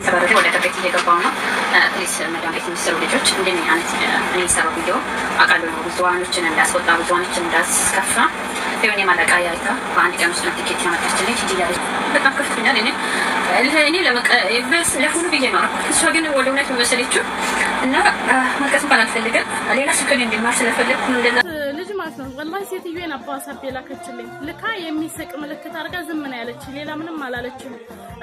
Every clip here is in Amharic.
ተባረሪ ወደ ቤት እየገባው ነው። Please መዳም ቤት የሚሰሩ ልጆች እንደኔ አይነት እኔ የሰራው ቪዲዮ አውቃለሁ። ብዙዋኖችን እንዳስወጣ፣ ብዙዋኖችን እንዳስከፋ ይሁን የማለቃ ያይታ በአንድ ቀን ውስጥ ነው ቲኬት ያመጣችልኝ። ሂጂ እያለች በጣም ከፍቶኛል። እኔ ለሁሉ ብዬ ነው አልኩት። እሷ ግን ወደ እውነት መሰለችው እና መልቀስ እንኳን አልፈልግም። ሌላ ስልክ እንዲማር ስለፈለግኩ እንደዛ ልጅ ማለት ነው። ወላሂ ሴትዮዋን በዋትስአፕ የላከችልኝ ልካ የሚስቅ ምልክት አድርጋ ዝም ነው ያለች። ሌላ ምንም አላለችም።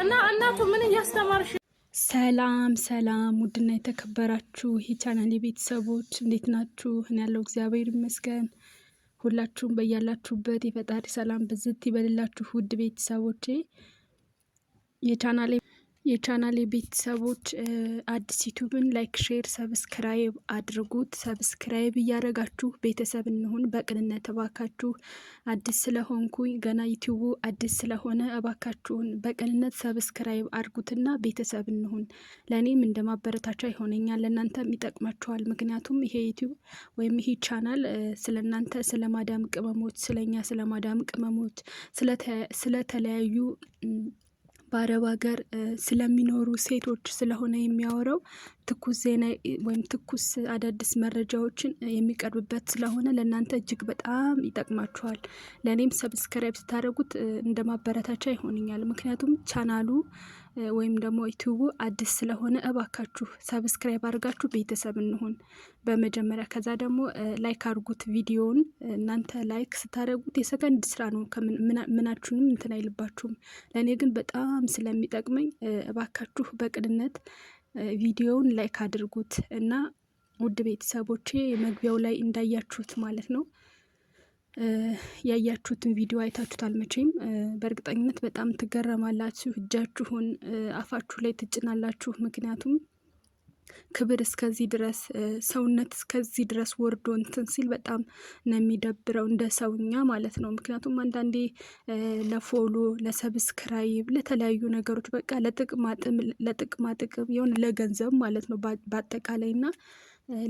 እና እናቱ ምን እያስተማርሽ? ሰላም ሰላም፣ ውድና የተከበራችሁ የቻናሌ ቤተሰቦች እንዴት ናችሁ? እኔ ያለው እግዚአብሔር ይመስገን። ሁላችሁም በያላችሁበት የፈጣሪ ሰላም ብዝት ይበልላችሁ። ውድ ቤተሰቦቼ፣ የቻናሌ ቤተሰቦች፣ አዲስ ዩቱብን like፣ share፣ subscribe አድርጉት። Subscribe እያደረጋችሁ ቤተሰብ እንሁን በቅንነት እባካችሁ። አዲስ ስለሆንኩኝ፣ ገና ዩቱቡ አዲስ ስለሆነ እባካችሁን በቅንነት subscribe አድርጉትና ቤተሰብ እንሁን። ለእኔም እንደ ማበረታቻ ይሆነኛል፣ ለእናንተም ይጠቅማችኋል። ምክንያቱም ይሄ ዩቱብ ወይም ይሄ ቻናል ስለ እናንተ፣ ስለ ማዳም ቅመሞች፣ ስለኛ ስለ ማዳም ቅመሞች፣ ስለተለያዩ በአረብ ሀገር ስለሚኖሩ ሴቶች ስለሆነ የሚያወራው፣ ትኩስ ዜና ወይም ትኩስ አዳዲስ መረጃዎችን የሚቀርብበት ስለሆነ ለእናንተ እጅግ በጣም ይጠቅማችኋል። ለእኔም subscribe ስታደርጉት እንደ ማበረታቻ ይሆንኛል። ምክንያቱም ቻናሉ ወይም ደግሞ ዩቱቡ አዲስ ስለሆነ እባካችሁ subscribe አድርጋችሁ ቤተሰብ እንሁን በመጀመሪያ። ከዛ ደግሞ like አድርጉት ቪዲዮውን። እናንተ like ስታደርጉት የሰከንድ ስራ ነው፣ ምናችሁንም እንትን አይልባችሁም። ለእኔ ግን በጣም ስለሚጠቅመኝ እባካችሁ በቅንነት ቪዲዮውን like አድርጉት። እና ውድ ቤተሰቦቼ፣ መግቢያው ላይ እንዳያችሁት ማለት ነው፣ ያያችሁትን ቪዲዮ አይታችሁታል መቼም። በእርግጠኝነት በጣም ትገረማላችሁ፣ እጃችሁን አፋችሁ ላይ ትጭናላችሁ። ምክንያቱም ክብር እስከዚህ ድረስ፣ ሰውነት እስከዚህ ድረስ ወርዶ እንትን ሲል በጣም ነው የሚደብረው እንደ ሰውኛ ማለት ነው። ምክንያቱም አንዳንዴ ለ follow፣ ለ subscribe፣ ለተለያዩ ነገሮች በቃ ለጥቅማ ጥቅም የሆነ ለገንዘብ ማለት ነው በአጠቃላይ እና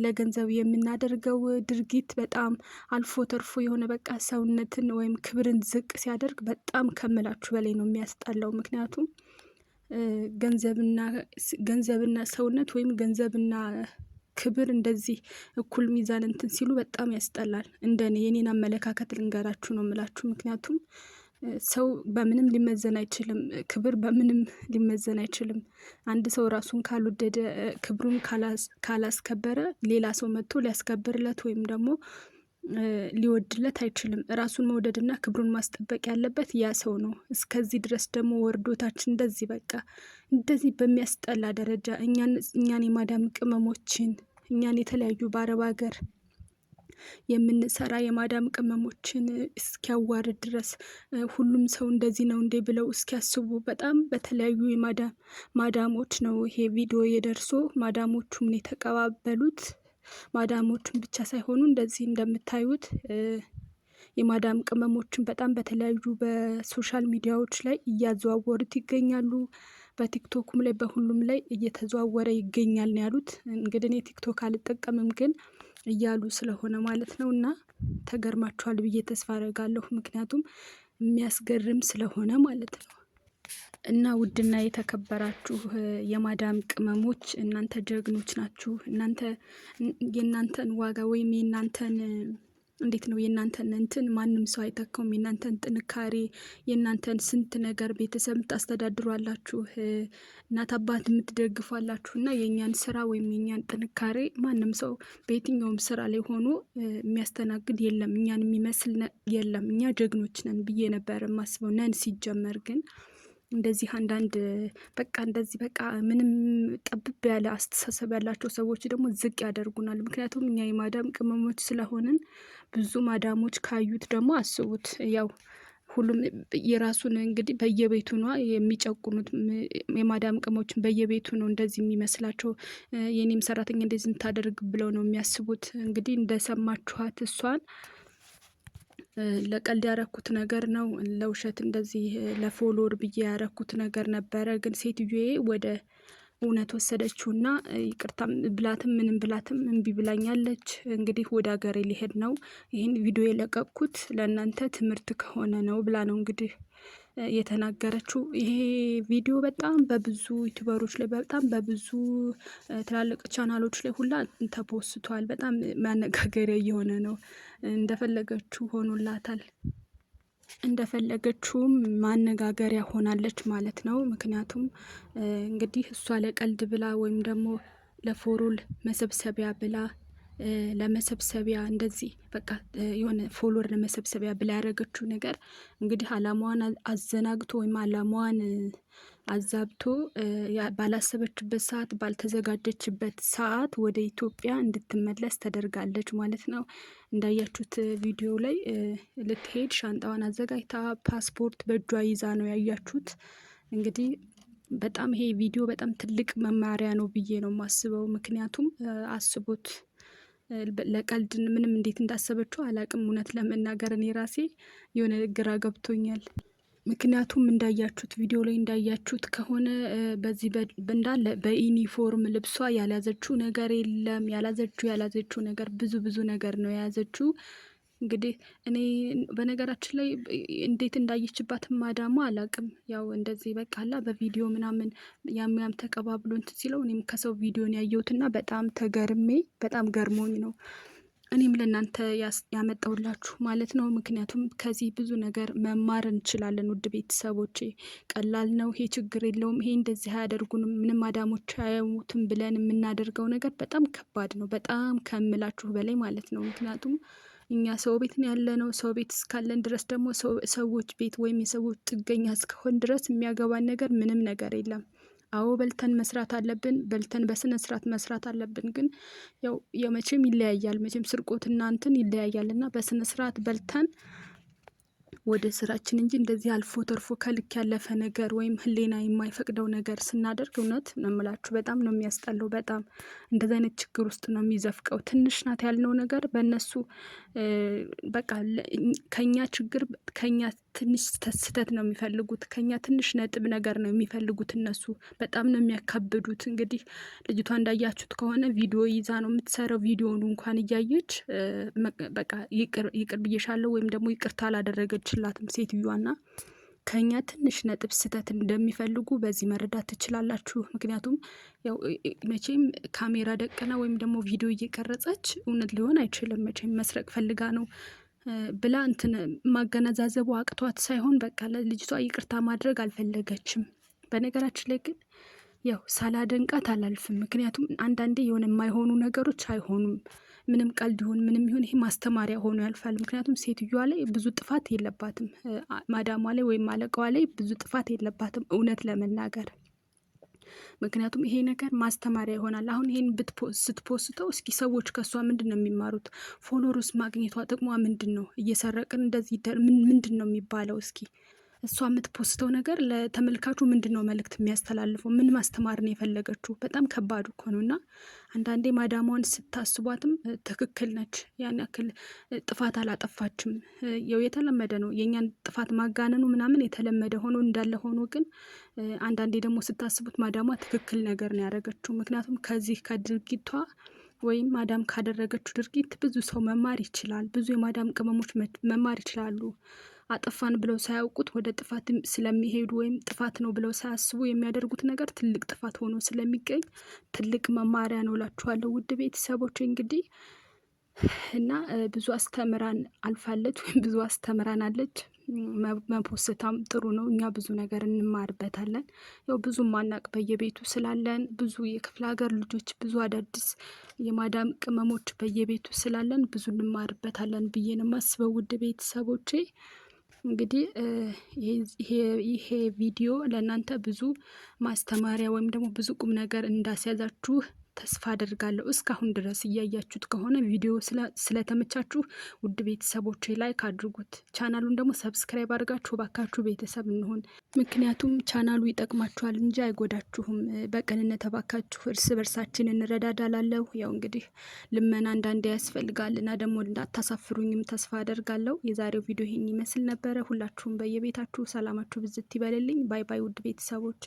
ለገንዘብ የምናደርገው ድርጊት በጣም አልፎ ተርፎ የሆነ በቃ ሰውነትን ወይም ክብርን ዝቅ ሲያደርግ በጣም ከምላችሁ በላይ ነው የሚያስጠላው። ምክንያቱም ገንዘብና ሰውነት ወይም ገንዘብና ክብር እንደዚህ እኩል ሚዛን እንትን ሲሉ በጣም ያስጠላል። እንደኔ የኔን አመለካከት ልንገራችሁ ነው የምላችሁ። ምክንያቱም ሰው በምንም ሊመዘን አይችልም። ክብር በምንም ሊመዘን አይችልም። አንድ ሰው ራሱን ካልወደደ፣ ክብሩን ካላስከበረ ሌላ ሰው መጥቶ ሊያስከብርለት ወይም ደግሞ ሊወድለት አይችልም። ራሱን መውደድና ክብሩን ማስጠበቅ ያለበት ያ ሰው ነው። እስከዚህ ድረስ ደግሞ ወርዶታችን እንደዚህ በቃ እንደዚህ በሚያስጠላ ደረጃ እኛን የማዳም ቅመሞችን፣ እኛን የተለያዩ በአረብ ሀገር የምንሰራ የማዳም ቅመሞችን እስኪያዋርድ ድረስ፣ ሁሉም ሰው እንደዚህ ነው እንዴ ብለው እስኪያስቡ በጣም በተለያዩ የማዳም ማዳሞች ነው ይሄ ቪዲዮ የደርሶ ማዳሞቹም ነው የተቀባበሉት። ማዳሞቹን ብቻ ሳይሆኑ እንደዚህ እንደምታዩት የማዳም ቅመሞችን በጣም በተለያዩ በ social ሚዲያዎች ላይ እያዘዋወሩት ይገኛሉ። በቲክቶኩም ላይ በሁሉም ላይ እየተዘዋወረ ይገኛል ነው ያሉት። እንግዲህ እኔ ቲክቶክ አልጠቀምም ግን እያሉ ስለሆነ ማለት ነው። እና ተገርማችኋል ብዬ ተስፋ አደርጋለሁ። ምክንያቱም የሚያስገርም ስለሆነ ማለት ነው። እና ውድና የተከበራችሁ የማዳም ቅመሞች፣ እናንተ ጀግኖች ናችሁ። እናንተ የእናንተን ዋጋ ወይም የእናንተን እንዴት ነው የእናንተን እንትን ማንም ሰው አይተካውም። የእናንተን ጥንካሬ፣ የእናንተን ስንት ነገር፣ ቤተሰብ የምታስተዳድሯላችሁ፣ እናት አባት የምትደግፏላችሁ እና የእኛን ስራ ወይም የእኛን ጥንካሬ ማንም ሰው በየትኛውም ስራ ላይ ሆኖ የሚያስተናግድ የለም፣ እኛን የሚመስል የለም። እኛ ጀግኖች ነን ብዬ ነበር የማስበው። ነን ሲጀመር፣ ግን እንደዚህ አንዳንድ በቃ እንደዚህ በቃ ምንም ጠብብ ያለ አስተሳሰብ ያላቸው ሰዎች ደግሞ ዝቅ ያደርጉናል። ምክንያቱም እኛ የማዳም ቅመሞች ስለሆንን ብዙ ማዳሞች ካዩት ደግሞ አስቡት፣ ያው ሁሉም የራሱን እንግዲህ በየቤቱ ነው የሚጨቁኑት። የማዳም ቅመሞችን በየቤቱ ነው እንደዚህ የሚመስላቸው። የኔም ሰራተኛ እንደዚህ የምታደርግ ብለው ነው የሚያስቡት። እንግዲህ እንደሰማችኋት እሷን ለቀልድ ያረኩት ነገር ነው። ለውሸት እንደዚህ ለ follower ብዬ ያረኩት ነገር ነበረ። ግን ሴትዮዬ ወደ እውነት ወሰደችውና ይቅርታም ብላትም ምንም ብላትም እምቢ ብላኛለች። እንግዲህ ወደ ሀገሬ ሊሄድ ነው። ይህን ቪዲዮ የለቀቅኩት ለእናንተ ትምህርት ከሆነ ነው ብላ ነው እንግዲህ። የተናገረችው። ይሄ ቪዲዮ በጣም በብዙ ዩቱበሮች ላይ፣ በጣም በብዙ ትላልቅ ቻናሎች ላይ ሁላ ተፖስቷል። በጣም ማነጋገሪያ እየሆነ ነው። እንደፈለገችው ሆኖላታል። እንደፈለገችውም ማነጋገሪያ ሆናለች ማለት ነው። ምክንያቱም እንግዲህ እሷ ለቀልድ ብላ ወይም ደግሞ ለ follower መሰብሰቢያ ብላ፣ ለመሰብሰቢያ እንደዚህ በቃ የሆነ follower ለመሰብሰቢያ ብላ ያደረገችው ነገር እንግዲህ አላማዋን አዘናግቶ ወይም አላማዋን አዛብቶ ባላሰበችበት ሰዓት፣ ባልተዘጋጀችበት ሰዓት ወደ ኢትዮጵያ እንድትመለስ ተደርጋለች ማለት ነው። እንዳያችሁት ቪዲዮ ላይ ልትሄድ ሻንጣዋን አዘጋጅታ ፓስፖርት በእጇ ይዛ ነው ያያችሁት። እንግዲህ በጣም ይሄ ቪዲዮ በጣም ትልቅ መማሪያ ነው ብዬ ነው የማስበው። ምክንያቱም አስቡት፣ ለቀልድ ምንም እንዴት እንዳሰበችው አላቅም። እውነት ለመናገር እኔ ራሴ የሆነ ግራ ገብቶኛል። ምክንያቱም እንዳያችሁት፣ ቪዲዮ ላይ እንዳያችሁት ከሆነ በዚህ እንዳለ በዩኒፎርም ልብሷ ያልያዘችው ነገር የለም። ያልያዘችው ነገር ብዙ ብዙ ነገር ነው የያዘችው። እንግዲህ እኔ በነገራችን ላይ እንዴት እንዳየችባት ማዳሟ አላቅም። ያው እንደዚህ በቃላ በቪዲዮ ምናምን ያም ያም ተቀባብሎ እንትን ሲለው እኔም ከሰው ቪዲዮን ያየሁትና በጣም ተገርሜ፣ በጣም ገርሞኝ ነው እኔም ለእናንተ ያመጣሁላችሁ ማለት ነው። ምክንያቱም ከዚህ ብዙ ነገር መማር እንችላለን። ውድ ቤተሰቦቼ፣ ቀላል ነው ይሄ፣ ችግር የለውም፣ ይሄ እንደዚህ አያደርጉንም፣ ምንም ማዳሞች አያዩትም ብለን የምናደርገው ነገር በጣም ከባድ ነው። በጣም ከምላችሁ በላይ ማለት ነው። ምክንያቱም እኛ ሰው ቤት ነው ያለነው። ሰው ቤት እስካለን ድረስ ደግሞ ሰዎች ቤት ወይም የሰዎች ጥገኛ እስከሆን ድረስ የሚያገባን ነገር ምንም ነገር የለም። አዎ፣ በልተን መስራት አለብን። በልተን በስነ ስርዓት መስራት አለብን። ግን ያው የመቼም ይለያያል። መቼም ስርቆትና እንትን ይለያያል እና በስነ ስርዓት በልተን ወደ ስራችን እንጂ እንደዚህ አልፎ ተርፎ ከልክ ያለፈ ነገር ወይም ሕሊና የማይፈቅደው ነገር ስናደርግ እውነት ነው የምላችሁ በጣም ነው የሚያስጠላው። በጣም እንደዚህ አይነት ችግር ውስጥ ነው የሚዘፍቀው። ትንሽ ናት ያልነው ነገር በእነሱ በቃ ከኛ ችግር፣ ከኛ ትንሽ ስህተት ነው የሚፈልጉት። ከኛ ትንሽ ነጥብ ነገር ነው የሚፈልጉት። እነሱ በጣም ነው የሚያካብዱት። እንግዲህ ልጅቷ እንዳያችሁት ከሆነ ቪዲዮ ይዛ ነው የምትሰራው። ቪዲዮውን እንኳን እያየች በቃ ይቅር ብዬሻለሁ ወይም ደግሞ ይቅርታ አላደረገችላትም ሴትዮዋና ከኛ ትንሽ ነጥብ ስህተት እንደሚፈልጉ በዚህ መረዳት ትችላላችሁ። ምክንያቱም ያው መቼም ካሜራ ደቅና ወይም ደግሞ ቪዲዮ እየቀረጸች እውነት ሊሆን አይችልም። መቼም መስረቅ ፈልጋ ነው ብላ እንትን ማገነዛዘቡ አቅቷት ሳይሆን በቃ ለልጅቷ ይቅርታ ማድረግ አልፈለገችም። በነገራችን ላይ ግን ያው ሳላደንቃት አላልፍም። ምክንያቱም አንዳንዴ የሆነ የማይሆኑ ነገሮች አይሆኑም። ምንም ቀልድ ይሁን ምንም ይሁን ይሄ ማስተማሪያ ሆኖ ያልፋል። ምክንያቱም ሴትዮዋ ላይ ብዙ ጥፋት የለባትም። ማዳሟ ላይ ወይም አለቃዋ ላይ ብዙ ጥፋት የለባትም እውነት ለመናገር። ምክንያቱም ይሄ ነገር ማስተማሪያ ይሆናል። አሁን ይሄን ስትፖስተው እስኪ ሰዎች ከእሷ ምንድን ነው የሚማሩት? Followers ማግኘቷ ጥቅሟ ምንድን ነው? እየሰረቅን እንደዚህ ምንድን ነው የሚባለው? እስኪ እሷ የምትፖስተው ነገር ለተመልካቹ ምንድን ነው መልእክት የሚያስተላልፈው? ምን ማስተማር ነው የፈለገችው? በጣም ከባድ እኮ ነው። እና አንዳንዴ ማዳሟን ስታስቧትም ትክክል ነች። ያን ያክል ጥፋት አላጠፋችም። ያው የተለመደ ነው የእኛን ጥፋት ማጋነኑ ምናምን የተለመደ ሆኖ እንዳለ ሆኖ ግን አንዳንዴ ደግሞ ስታስቡት ማዳሟ ትክክል ነገር ነው ያደረገችው። ምክንያቱም ከዚህ ከድርጊቷ ወይም ማዳም ካደረገችው ድርጊት ብዙ ሰው መማር ይችላል። ብዙ የማዳም ቅመሞች መማር ይችላሉ። አጠፋን ብለው ሳያውቁት ወደ ጥፋት ስለሚሄዱ ወይም ጥፋት ነው ብለው ሳያስቡ የሚያደርጉት ነገር ትልቅ ጥፋት ሆኖ ስለሚገኝ ትልቅ መማሪያ ነው እላችኋለሁ። ውድ ቤተሰቦች፣ እንግዲህ እና ብዙ አስተምራን አልፋለች ወይም ብዙ አስተምራናለች። መፖስታም ጥሩ ነው። እኛ ብዙ ነገር እንማርበታለን። ያው ብዙ ማናቅ በየቤቱ ስላለን፣ ብዙ የክፍለ ሀገር ልጆች፣ ብዙ አዳዲስ የማዳም ቅመሞች በየቤቱ ስላለን ብዙ እንማርበታለን ብዬ ነው የማስበው። ውድ ቤተሰቦቼ፣ እንግዲህ ይሄ ቪዲዮ ለእናንተ ብዙ ማስተማሪያ ወይም ደግሞ ብዙ ቁም ነገር እንዳስያዛችሁ ተስፋ አደርጋለሁ። እስካሁን ድረስ እያያችሁት ከሆነ ቪዲዮ ስለተመቻችሁ ውድ ቤተሰቦቼ like አድርጉት። ቻናሉን ደግሞ subscribe አድርጋችሁ ባካችሁ ቤተሰብ እንሆን። ምክንያቱም ቻናሉ ይጠቅማችኋል እንጂ አይጎዳችሁም። በቅንነት እባካችሁ እርስ በርሳችን እንረዳዳላለሁ። ያው እንግዲህ ልመና አንዳንዴ ያስፈልጋል እና ደግሞ እንዳታሳፍሩኝም ተስፋ አደርጋለሁ። የዛሬው ቪዲዮ ይህን ይመስል ነበረ። ሁላችሁም በየቤታችሁ ሰላማችሁ ብዝት ይበልልኝ። Bye bye ውድ ቤተሰቦቼ።